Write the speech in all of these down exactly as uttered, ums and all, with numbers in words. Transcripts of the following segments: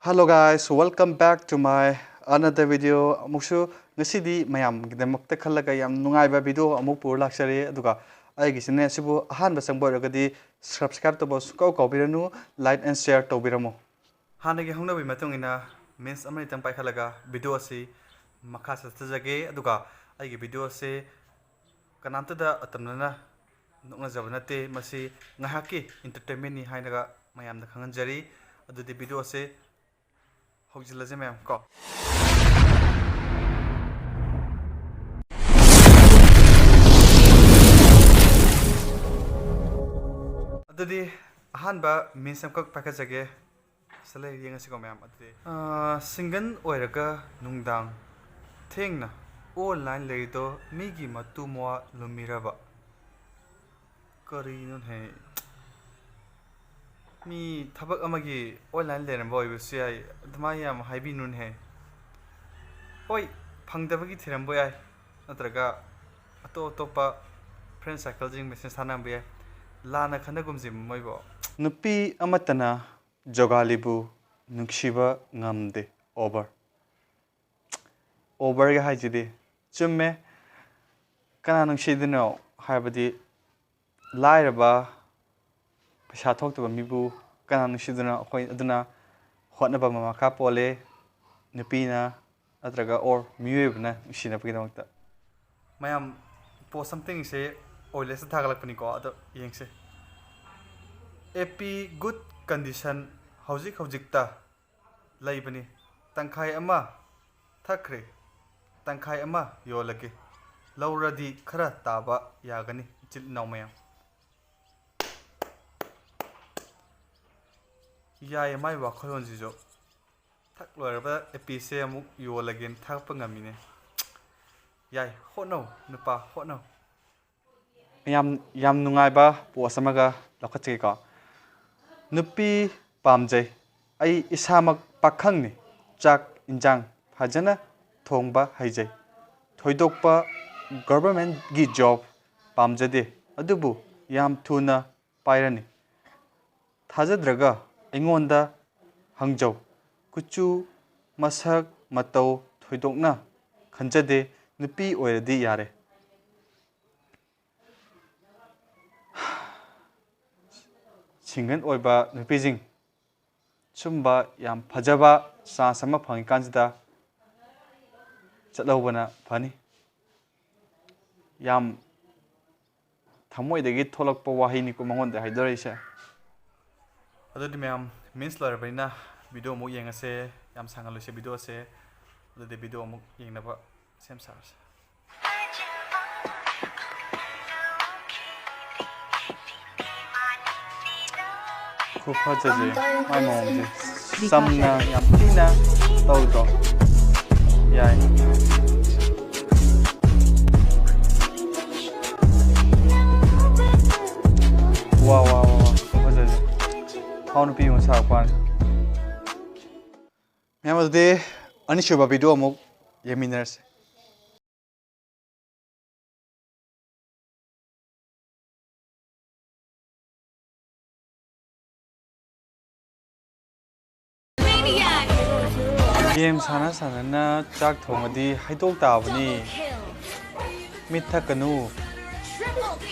Hello guys, welcome back to my another video. ꯑꯃꯨꯛꯁꯨ ꯉꯁꯤꯗꯤ ꯃꯌꯥꯝꯒꯤꯗꯃꯛꯇ ꯈꯜꯂꯒ ꯌꯥꯝ ꯅꯨꯡꯉꯥꯏꯕ video ꯑꯃꯨꯛ ꯄꯨꯔ ꯂꯥꯛꯆꯔꯦ꯫ ꯑꯗꯨꯒ ꯑꯩꯒꯤ channel ꯑꯁꯤꯕꯨ ꯑꯍꯥꯟꯕ ꯆꯪꯕ ꯑꯣꯏꯔꯒꯗꯤ subscribe ꯇꯧꯕ ꯁꯨꯡꯀꯥꯎ ꯀꯥꯎꯕꯤꯔꯅꯨ, like and share ꯇꯧꯕꯤꯔꯝꯃꯨ꯫ ꯍꯥꯟꯅꯒꯤ ꯍꯧꯅꯕꯤ ꯃꯇꯨꯡ ꯏꯟꯅ memes ꯑꯃꯅꯤꯇꯪ ꯄꯥꯏꯈꯠꯂꯒ video ꯑꯁꯤ ꯃꯈꯥ ꯆꯠꯊꯖꯒꯦ꯫ ꯑꯗꯨꯒ ꯑꯩꯒꯤ video ꯑꯁꯤ ꯀꯅꯥꯝꯇꯗ ꯑꯇꯝꯅꯅ ꯅꯣꯛꯅꯖꯕ ꯅꯠꯇꯦ, ꯃꯁꯤ ꯉꯥꯏꯍꯥꯛꯀꯤ entertainmentꯅꯤ ꯍꯥꯏꯅꯒ ꯃꯌꯥꯝꯗ ꯈꯪꯍꯟꯖꯔꯤ꯫ ꯑꯗꯨꯗꯤ video ꯑꯁꯤ ꯍꯧꯖꯤꯜꯂꯁꯦ ꯃꯌꯥꯝ ꯀꯣ꯫ ꯑꯗꯨꯗꯤ ꯑꯍꯥꯟꯕ memes ꯑꯃꯈꯛ ꯄꯥꯏꯈꯠꯆꯒꯦ꯫ ꯁꯤꯗ ꯂꯩ, ꯌꯦꯡꯉꯁꯤꯀꯣ ꯃꯌꯥꯝ꯫ ꯑꯗꯨꯗꯤ single ꯑꯣꯏꯔꯒ ꯅꯨꯡꯗꯥꯡ ꯊꯦꯡꯅ online ꯂꯩꯔꯤꯗꯣ ꯃꯤꯒꯤ ꯃꯇꯨ ꯃꯋꯥ ꯂꯨꯝꯃꯤꯔꯕ? ꯀꯔꯤꯅꯣꯅꯦ? ꯃꯤ ꯊꯕꯛ ꯑꯃꯒꯤ online ꯂꯩꯔꯝꯕ ꯑꯣꯏꯕꯁꯨ ꯌꯥꯏ, ꯑꯗꯨꯃꯥꯏꯅ ꯌꯥꯝ ꯍꯥꯏꯕꯤꯅꯨꯅꯦ꯫ ꯍꯣꯏ, ꯐꯪꯗꯕꯒꯤ ꯊꯤꯔꯝꯕ ꯌꯥꯏ, ꯅꯠꯇ꯭ꯔꯒ ꯑꯇꯣꯞ ꯑꯇꯣꯞꯄ friend circleꯁꯤꯡ message ꯊꯥꯅꯔꯝꯕ ꯌꯥꯏ꯫ ꯂꯥꯟꯅ ꯈꯟꯅꯒꯨꯝꯁꯤ ꯃꯣꯏꯕꯨ꯫ ꯅꯨꯄꯤ ꯑꯃꯠꯇꯅ ꯖꯣꯒꯥꯂꯤꯕꯨ ꯅꯨꯡꯁꯤꯕ ꯉꯝꯗꯦ꯫ Over꯫ Overꯒ ꯍꯥꯏꯁꯤꯗꯤ ꯆꯨꯝꯃꯦ꯫ ꯀꯅꯥ ꯅꯨꯡꯁꯤꯗꯣꯏꯅꯣ? ꯍꯥꯏꯕꯗꯤ ꯂꯥꯏꯔꯕ, ꯄꯩꯁꯥ ꯊꯣꯛꯇꯕ ꯃꯤꯕꯨ ꯀꯅꯥ ꯅꯨꯡꯁꯤꯗꯣꯏꯅꯣ? ꯑꯩꯈꯣꯏ ꯑꯗꯨꯅ ꯍꯣꯠꯅꯕ ꯑꯃ ꯃꯈꯥ ꯄꯣꯜꯂꯦ꯫ ꯅꯨꯄꯤꯅ ꯅꯠꯇ꯭ꯔꯒ or ꯃꯤꯑꯣꯏꯕꯅ ꯅꯨꯡꯁꯤꯅꯕꯒꯤꯗꯃꯛꯇ꯫ ꯃꯌꯥꯝ post ꯑꯝꯇꯪꯁꯦ ꯑꯣꯏꯂꯦꯁꯇ ꯊꯥꯒꯠꯂꯛꯄꯅꯤꯀꯣ, ꯑꯗꯣ ꯌꯦꯡꯁꯦ꯫ A P good condition ꯍꯧꯖꯤꯛ ꯍꯧꯖꯤꯛꯇ ꯂꯩꯕꯅꯤ꯫ ꯇꯪꯈꯥꯏ ꯑꯃ ꯊꯛꯈ꯭ꯔꯦ, ꯇꯪꯈꯥꯏ ꯑꯃ ꯌꯣꯜꯂꯒꯦ꯫ ꯂꯧꯔꯗꯤ ꯈꯔ ꯇꯥꯕ ꯌꯥꯒꯅꯤ, ꯏꯆꯤꯜ ꯏꯅꯥꯎ ꯃꯌꯥꯝ꯫ ꯌꯥꯏꯌꯦ, ꯃꯥꯏ ꯋꯥꯈꯜꯂꯣꯟꯁꯤꯁꯨ꯫ ꯊꯛ ꯂꯣꯏꯔꯕ A Pꯁꯦ ꯑꯃꯨꯛ ꯌꯣꯜꯂꯒꯦꯅ ꯊꯥꯒꯠꯄ ꯉꯝꯃꯤꯅꯦ꯫ ꯌꯥꯏ, ꯍꯣꯠꯅꯧ ꯅꯨꯄꯥ, ꯍꯣꯠꯅꯧ꯫ ꯌꯥꯝ, ꯌꯥꯝ ꯅꯨꯡꯉꯥꯏꯕ post ꯑꯃꯒ ꯂꯧꯈꯠꯆꯒꯦꯀꯣ꯫ ꯅꯨꯄꯤ ꯄꯥꯝꯖꯩ꯫ ꯑꯩ ꯏꯁꯥꯃꯛ ꯄꯥꯈꯪꯅꯤ꯫ ꯆꯥꯛ ꯏꯟꯖꯥꯡ ꯐꯖꯅ ꯊꯣꯡꯕ ꯍꯩꯖꯩ꯫ ꯊꯣꯏꯗꯣꯛꯄ governmentꯒꯤ job ꯄꯥꯝꯖꯗꯦ, ꯑꯗꯨꯕꯨ ꯌꯥꯝ ꯊꯨꯅ ꯄꯥꯏꯔꯅꯤ꯫ ꯊꯥꯖꯗ꯭ꯔꯒ ꯑꯩꯉꯣꯟꯗ ꯍꯪꯖꯧ꯫ ꯀꯨꯆꯨ, ꯃꯁꯛ, ꯃꯇꯧ ꯊꯣꯏꯗꯣꯛꯅ ꯈꯟꯖꯗꯦ, ꯅꯨꯄꯤ ꯑꯣꯏꯔꯗꯤ ꯌꯥꯔꯦ꯫ ꯁꯤꯡꯒꯜ ꯑꯣꯏꯕ ꯅꯨꯄꯤꯁꯤꯡ, ꯁꯨꯝꯕ ꯌꯥꯝ ꯐꯖꯕ ꯆꯥꯟꯁ ꯑꯃ ꯐꯪꯉꯤꯀꯥꯟꯁꯤꯗ ꯆꯠꯍꯧꯕꯅ ꯐꯅꯤ꯫ ꯌꯥꯝ ꯊꯃꯣꯏꯗꯒꯤ ꯊꯣꯛꯂꯛꯄ ꯋꯥꯍꯩꯅꯤꯀꯣ ꯃꯉꯣꯟꯗ ꯍꯥꯏꯗꯣꯔꯛꯏꯁꯦ꯫ ꯑꯗꯨꯗꯤ ꯃꯌꯥꯝ, ꯃꯤꯟꯁ ꯂꯣꯏꯔꯕꯅꯤꯅ ꯚꯤꯗꯤꯑꯣ ꯑꯃꯨꯛ ꯌꯦꯡꯉꯁꯦ꯫ ꯌꯥꯝ ꯁꯥꯡꯍꯜꯂꯣꯏꯁꯦ ꯚꯤꯗꯤꯑꯣꯁꯦ꯫ ꯑꯗꯨꯗꯤ ꯚꯤꯗꯤꯑꯣ ꯑꯃꯨꯛ ꯌꯦꯡꯅꯕ ꯁꯦꯝ ꯁꯥꯔꯁꯦ꯫ ꯈꯨꯐꯖꯁꯦ, ꯃꯥꯏ ꯃꯑꯣꯡꯁꯦ ꯆꯝꯅ ꯌꯥꯝ ꯊꯤꯅ ꯇꯧꯗ꯭ꯔꯣ? ꯌꯥꯏ꯫ ꯋꯥ, ꯋꯥ, ꯋꯥ, ꯋꯥ, ꯈꯨꯐꯖꯁꯦ꯫ ꯐꯥꯎ ꯅꯨꯄꯤ ꯑꯃ ꯁꯥꯔꯛꯄ ꯋꯥꯅꯤ꯫ ꯃꯌꯥꯝ, ꯑꯗꯨꯗꯤ ꯑꯅꯤꯁꯨꯕ ꯚꯤꯗꯤꯑꯣ ꯑꯃꯨꯛ ꯌꯦꯡꯃꯤꯟꯅꯔꯁꯦ꯫ ꯒꯦꯝ ꯁꯥꯟꯅ ꯁꯥꯟꯅꯅ ꯆꯥꯛ ꯊꯣꯡꯉꯗꯤ ꯍꯩꯗꯣꯛ ꯇꯥꯕꯅꯤ꯫ ꯃꯤꯠ ꯊꯛꯀꯅꯨ꯫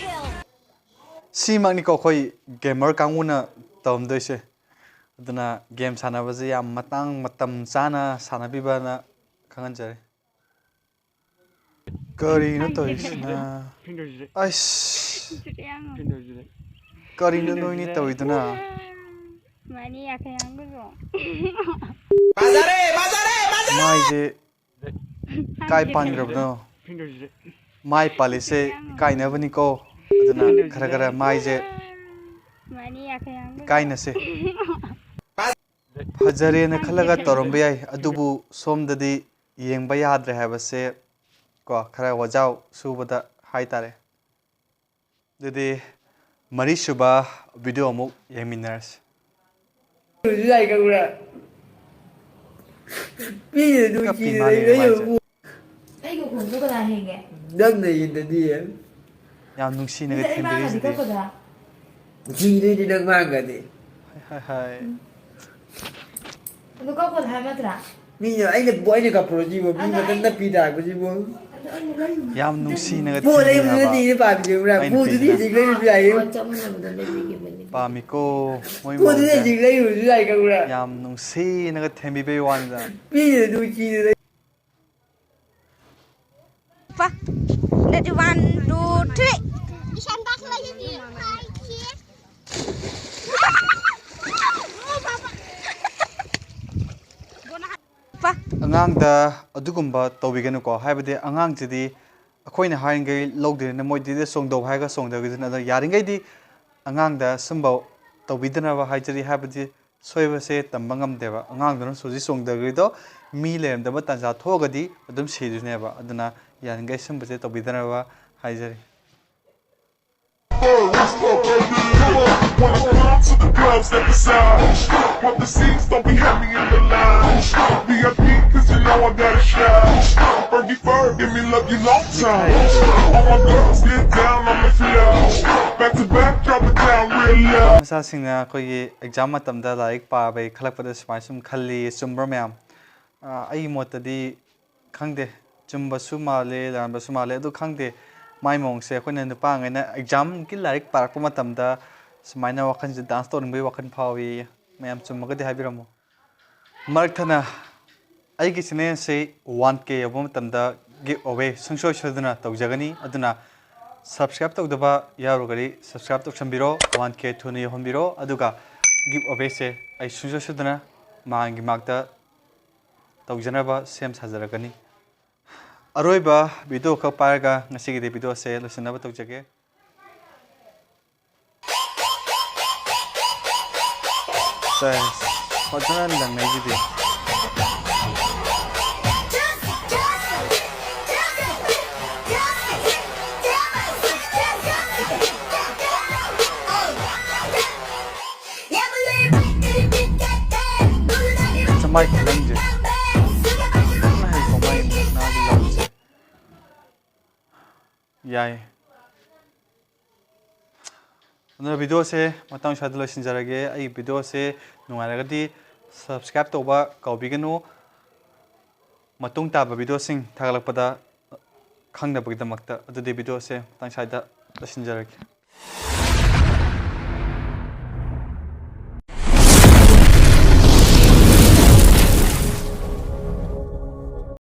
ꯁꯤꯃꯛꯅꯤꯀꯣ ꯑꯩꯈꯣꯏ ꯒꯦꯃꯔ ꯀꯥꯡꯕꯨꯅ ꯇꯧꯔꯝꯗꯣꯏꯁꯦ꯫ ꯑꯗꯨꯅ ꯒꯦꯝ ꯁꯥꯟꯅꯕꯁꯦ ꯌꯥꯝ ꯃꯇꯥꯡ ꯃꯇꯝ ꯆꯥꯅ ꯁꯥꯟꯅꯕꯤꯕꯅ ꯈꯪꯍꯟꯖꯔꯤ꯫ ꯀꯔꯤꯅꯣ ꯇꯧꯔꯤꯁꯤꯅ? ꯑꯩꯁ, ꯀꯔꯤꯅꯣ ꯅꯣꯏꯅꯤ ꯇꯧꯔꯤꯗꯨꯅ? ꯃꯥꯅꯤ, ꯌꯥꯈꯩ ꯍꯥꯡꯕꯁꯨ꯫ ꯃꯥꯏꯁꯦ ꯀꯥꯏ ꯄꯥꯟꯈ꯭ꯔꯕꯅꯣ? ꯃꯥꯏ ꯄꯥꯜꯂꯤꯁꯦ ꯏꯀꯥꯏꯅꯕꯅꯤꯀꯣ꯫ ꯑꯗꯨꯅ ꯈꯔ ꯈꯔ ꯃꯥꯏꯁꯦ ꯃꯥꯅꯤ, ꯌꯥꯈꯩ ꯍꯥꯡꯕꯁꯨ꯫ ꯏꯀꯥꯏꯅꯁꯦ꯫ ꯐꯖꯔꯦꯅ ꯈꯜꯂꯒ ꯇꯧꯔꯝꯕ ꯌꯥꯏ, ꯑꯗꯨꯕꯨ ꯁꯣꯝꯗꯗꯤ ꯌꯦꯡꯕ ꯌꯥꯗ꯭ꯔꯦ ꯍꯥꯏꯕꯁꯦ ꯀꯣ, ꯈꯔ ꯋꯥꯖꯥꯎ ꯁꯨꯕꯗ ꯍꯥꯏꯇꯥꯔꯦ꯫ ꯑꯗꯨꯗꯤ ꯃꯔꯤꯁꯨꯕ ꯚꯤꯗꯤꯑꯣ ꯑꯃꯨꯛ ꯌꯦꯡꯃꯤꯟꯅꯔꯁꯤ꯫ ꯂꯥꯏ ꯈꯪꯕ꯭ꯔꯥ? ꯃꯤꯅ ꯀꯞꯄꯤ ꯅꯨꯡꯁꯤꯅ ꯃꯥꯜꯂꯦ ꯂꯩꯕ ꯃꯥꯏꯁꯦ꯫ ꯌꯦꯡꯉꯨ꯫ ꯑꯩꯒ ꯈꯣꯡꯗꯣ ꯀꯅꯥ ꯍꯦꯟꯒꯦ? ꯅꯪꯅ ꯍꯦꯟꯗꯗꯤ꯫ ꯌꯥꯝ ꯅꯨꯡꯁꯤꯅꯒ ꯅꯪ ꯏꯃꯥꯒꯗꯤ ꯊꯦꯝꯕꯤꯔꯤꯁꯤꯗꯤ꯫ ꯀꯞꯀꯗ꯭ꯔꯥ? ꯅꯨꯡꯁꯤꯗꯣꯏꯗꯤ ꯅꯪ ꯃꯥꯡꯒꯅꯤ꯫ ꯍꯥꯏ, ꯍꯥꯏ, ꯍꯥꯏ꯫ ꯑꯗꯨ ꯀꯛꯄꯗ ꯍꯥꯏꯕ ꯅꯠꯇ꯭ꯔꯥ? ꯃꯤꯅ ꯑꯩꯅ ꯑꯩꯅ ꯀꯞꯄꯨꯔꯁꯤꯕꯨ ꯃꯤ ꯃꯇꯝꯗ ꯄꯤ ꯇꯥꯔꯛꯄꯁꯤꯕꯨ꯫ ꯑꯗꯨ ꯑꯩꯅ ꯂꯩꯔꯨ ꯌꯥꯝ ꯅꯨꯡꯁꯤꯅꯒ ꯄꯣꯠ ꯊꯦꯝꯃꯤ ꯂꯩꯕꯗꯨ ꯍꯥꯏꯕ꯫ ꯅꯠꯇꯦ ꯑꯩꯅ ꯄꯥꯝꯃꯤꯁꯦ ꯈꯪꯕ꯭ꯔꯥ? ꯑꯩꯅ ꯄꯣꯠꯇꯨꯗꯤ ꯄꯤꯔꯤꯁꯦ꯫ ꯍꯧꯖꯤꯛ ꯂꯩꯔꯨꯕ ꯌꯥꯏꯌꯦ꯫ ꯄꯣꯠ ꯆꯞ ꯃꯥꯟꯅꯕꯗ ꯂꯩꯕꯤꯈꯤꯕꯅꯤ꯫ ꯄꯥꯝꯃꯤꯀꯣ ꯃꯣꯏ ꯄꯣꯠꯇꯨꯗꯤ ꯃꯑꯣꯡꯁꯦ꯫ ꯍꯧꯖꯤꯛ ꯂꯩꯔꯨꯕꯁꯨ ꯌꯥꯏ ꯈꯪꯕ꯭ꯔꯥ? ꯌꯥꯝ ꯅꯨꯡꯁꯤꯅꯒ ꯊꯦꯝꯕꯤꯕꯩ ꯋꯥꯅꯤꯗ꯫ ꯃꯤꯅ ꯑꯗꯨ ꯆꯤꯗꯅ Ready, one, two, three. ꯑꯉꯥꯡꯗ ꯑꯗꯨꯒꯨꯝꯕ ꯇꯧꯕꯤꯒꯅꯨꯀꯣ꯫ ꯍꯥꯏꯕꯗꯤ ꯑꯉꯥꯡꯁꯤꯗꯤ ꯑꯩꯈꯣꯏꯅ ꯍꯥꯏꯔꯤꯈꯩ ꯂꯧꯗꯣꯏꯅꯤꯅ ꯃꯣꯏꯗꯤ ꯆꯣꯡꯗꯧ ꯍꯥꯏꯔꯒ ꯆꯣꯡꯗꯈꯤꯗꯣꯏꯅꯤ꯫ ꯑꯗꯣ ꯌꯥꯔꯤꯈꯩꯗꯤ ꯑꯉꯥꯡꯗ ꯁꯨꯝꯕ ꯇꯧꯕꯤꯗꯅꯕ ꯍꯥꯏꯖꯔꯤ꯫ ꯍꯥꯏꯕꯗꯤ ꯁꯣꯏꯕꯁꯦ ꯇꯝꯕ ꯉꯝꯗꯦꯕ꯫ ꯑꯉꯥꯡꯗꯨꯅ ꯍꯧꯖꯤꯛ ꯆꯣꯡꯊꯈ꯭ꯔꯤꯗꯣ ꯃꯤ ꯂꯩꯔꯝꯗꯕ ꯇꯥꯟꯖꯥ ꯊꯣꯛꯑꯒꯗꯤ ꯑꯗꯨꯝ ꯁꯤꯗꯣꯏꯅꯦꯕ꯫ ꯑꯗꯨꯅ ꯌꯥꯔꯤꯈꯩ ꯁꯨꯝꯕꯁꯦ ꯇꯧꯕꯤꯗꯅꯕ ꯍꯥꯏꯖꯔꯤ꯫ When I come to the club, step aside. Pop the seats, don't be heavy in the line. V I P, cause you know I got a shot. Fergie Ferg, give me love you long time. All my girls get down on the floor. Back to back, drop it down real low. ꯃꯆꯥꯁꯤꯡꯅ ꯑꯩꯈꯣꯏꯒꯤ exam ꯃꯇꯝꯗ ꯂꯥꯏꯔꯤꯛ ꯄꯥꯕꯒꯤ ꯈꯜꯂꯛꯄꯗ ꯁꯨꯃꯥꯏꯅ ꯁꯨꯝ ꯈꯜꯂꯤ, ꯆꯨꯝꯕ꯭ꯔꯥ ꯃꯌꯥꯝ? ꯑꯥ, ꯑꯩꯒꯤ ꯃꯣꯠꯇꯗꯤ ꯈꯪꯗꯦ, ꯆꯨꯝꯕꯁꯨ ꯃꯥꯜꯂꯦ, ꯂꯥꯟꯕꯁꯨ ꯃꯥꯜꯂꯦ, ꯑꯗꯨ ꯈꯪꯗꯦ꯫ ꯃꯥꯏ ꯃꯑꯣꯡꯁꯦ ꯑꯩꯈꯣꯏꯅ ꯅꯨꯄꯥꯉꯩꯅ ꯑꯦꯛꯖꯥꯝꯒꯤ ꯂꯥꯏꯔꯤꯛ ꯄꯥꯔꯛꯄ ꯃꯇꯝꯗ ꯁꯨꯃꯥꯏꯅ ꯋꯥꯈꯜꯁꯦ ꯗꯥꯟꯁ ꯇꯧꯅꯤꯡꯕꯒꯤ ꯋꯥꯈꯜ ꯐꯥꯎꯏ꯫ ꯃꯌꯥꯝ ꯆꯨꯝꯃꯒꯗꯤ ꯍꯥꯏꯕꯤꯔꯝꯃꯨ꯫ ꯃꯔꯛ ꯊꯠꯅ ꯑꯩꯒꯤ ꯆꯦꯅꯦꯜꯁꯤ ꯋꯥꯟ ꯀꯦ ꯌꯧꯕ ꯃꯇꯝꯗ ꯒꯤꯐ ꯑꯋꯦ ꯁꯨꯡꯁꯣꯏ ꯁꯣꯏꯗꯅ ꯇꯧꯖꯒꯅꯤ꯫ ꯑꯗꯨꯅ ꯁꯕꯁꯀ꯭ꯔꯥꯏꯕ ꯇꯧꯗꯕ ꯌꯥꯎꯔꯒꯗꯤ ꯁꯕꯁꯀ꯭ꯔꯥꯏꯕ ꯇꯧꯁꯟꯕꯤꯔꯣ, ꯋꯥꯟ ꯀꯦ ꯊꯨꯅ ꯌꯧꯍꯟꯕꯤꯔꯣ꯫ ꯑꯗꯨꯒ ꯒꯤꯐ ꯑꯋꯦꯁꯦ ꯑꯩ ꯁꯨꯡꯁꯣꯏ ꯁꯣꯏꯗꯅ ꯃꯌꯥꯝꯒꯤ ꯃꯥꯛꯇ ꯇꯧꯖꯅꯕ ꯁꯦꯝ ꯁꯥꯖꯔꯛꯀꯅꯤ꯫ ꯑꯔꯣꯏꯕ ꯚꯤꯗꯤꯑꯣ ꯈꯛ ꯄꯥꯏꯔꯒ ꯉꯁꯤꯒꯤꯗꯤ ꯚꯤꯗꯤꯑꯣꯁꯦ ꯂꯣꯏꯁꯤꯟꯅꯕ ꯇꯧꯖꯒꯦ꯫ ꯁꯦ, ꯐꯖꯅ ꯂꯪꯅꯩꯁꯤꯗꯤ꯫ ꯁꯃꯥꯏ ꯈꯨꯂꯪꯁꯦ ꯐꯖꯅ ꯍꯩꯀꯣ ꯃꯥꯏ ꯃꯨꯛꯅꯥꯒꯤ ꯂꯪꯁꯦ꯫ ꯌꯥꯏ꯫ ꯑꯗꯨꯅ ꯚꯤꯗꯤꯑꯣꯁꯦ ꯃꯇꯥꯡ ꯁ꯭ꯋꯥꯏꯗ ꯂꯣꯏꯁꯤꯟꯖꯔꯒꯦ꯫ ꯑꯩꯒꯤ ꯚꯤꯗꯤꯑꯣꯁꯦ ꯅꯨꯡꯉꯥꯏꯔꯒꯗꯤ Subscribe ꯇꯧꯕ ꯀꯥꯎꯕꯤꯒꯅꯨ, ꯃꯇꯨꯡ ꯇꯥꯕ videoꯁꯤꯡ ꯊꯥꯒꯠꯂꯛꯄꯗ ꯈꯪꯅꯕꯒꯤꯗꯃꯛꯇ꯫ ꯑꯗꯨꯗꯤ videoꯁꯦ ꯃꯇꯥꯡ ꯁ꯭ꯋꯥꯏꯗ ꯂꯣꯏꯁꯤꯟꯖꯔꯒꯦ꯫